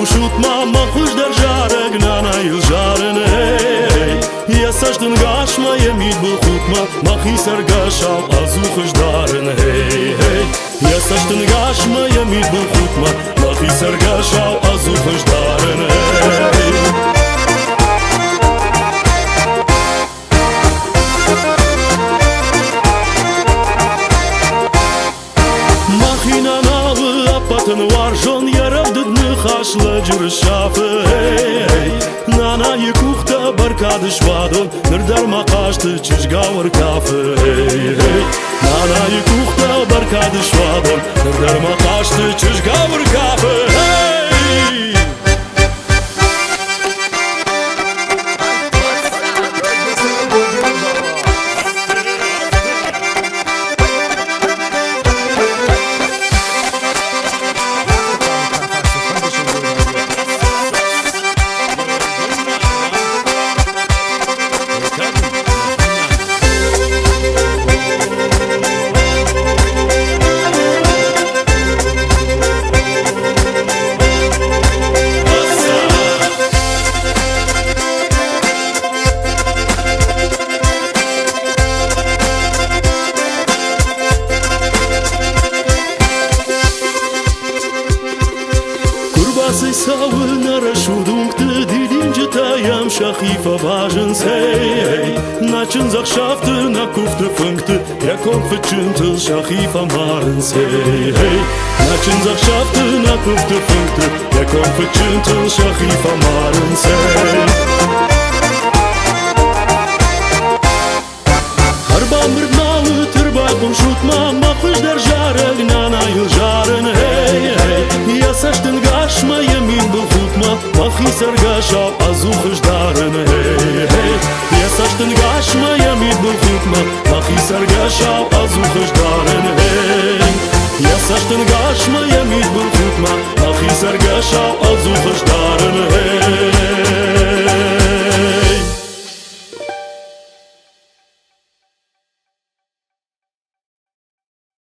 Байхъусут ма мӕ хуыздӕр зарӕг нанайыл зарын, эй. Йӕ цӕстӕнгасмӕ, йӕ мидбылхудтмӕ мӕхи цӕргӕсау ӕдзух ыздарын, эй, эй. Йӕ цӕстӕнгасмӕ, йӕ мидбылхудтмӕ мӕхи цӕргӕсау ӕдзух ыздарын, эй. Мӕхи нанауы ӕппӕтӕн уарзон йӕ рӕвдыд ныхас лӕджы рсафы. Нанайы къухтӕ бӕркад суадон, ныр дӕр ма хъазты чызгау ӕркафы. Нанайы къухтӕ бӕркад суадон, ныр дӕр ма хъазты чызгау ӕркафы. Куы рбацӕйцӕуы нӕ рӕсугъд уынгты, дидинджытӕ йӕм сӕхи фӕвазынц. Эй, нӕ чындзӕхсӕвты, нӕ куывты фынгты йӕ конд фыдджынтыл сӕхи фӕмарынц. Эй, нӕ чындзӕхсӕвты, нӕ куывты фынгты йӕ конд фыдджынтыл сӕхи фӕмарынц. Ӕрбамбырд ма ут, ӕрбайхъусут ма мӕ хуыздӕр зарӕг нанайыл зарын. Эй, эй, йӕ цӕстӕнгасмӕ, йӕ мидбылхудтмӕ мӕхи цӕргӕсау ӕдзух ыздарын. Эй, эй, йӕ цӕстӕнгасмӕ, йӕ мидбылхудтмӕ мӕхи цӕргӕсау ӕдзух ыздарын. Эй, йӕ цӕстӕнгасмӕ, йӕ мидбылхудтмӕ мӕхи цӕргӕсау ӕдзух ыздарын. Эй.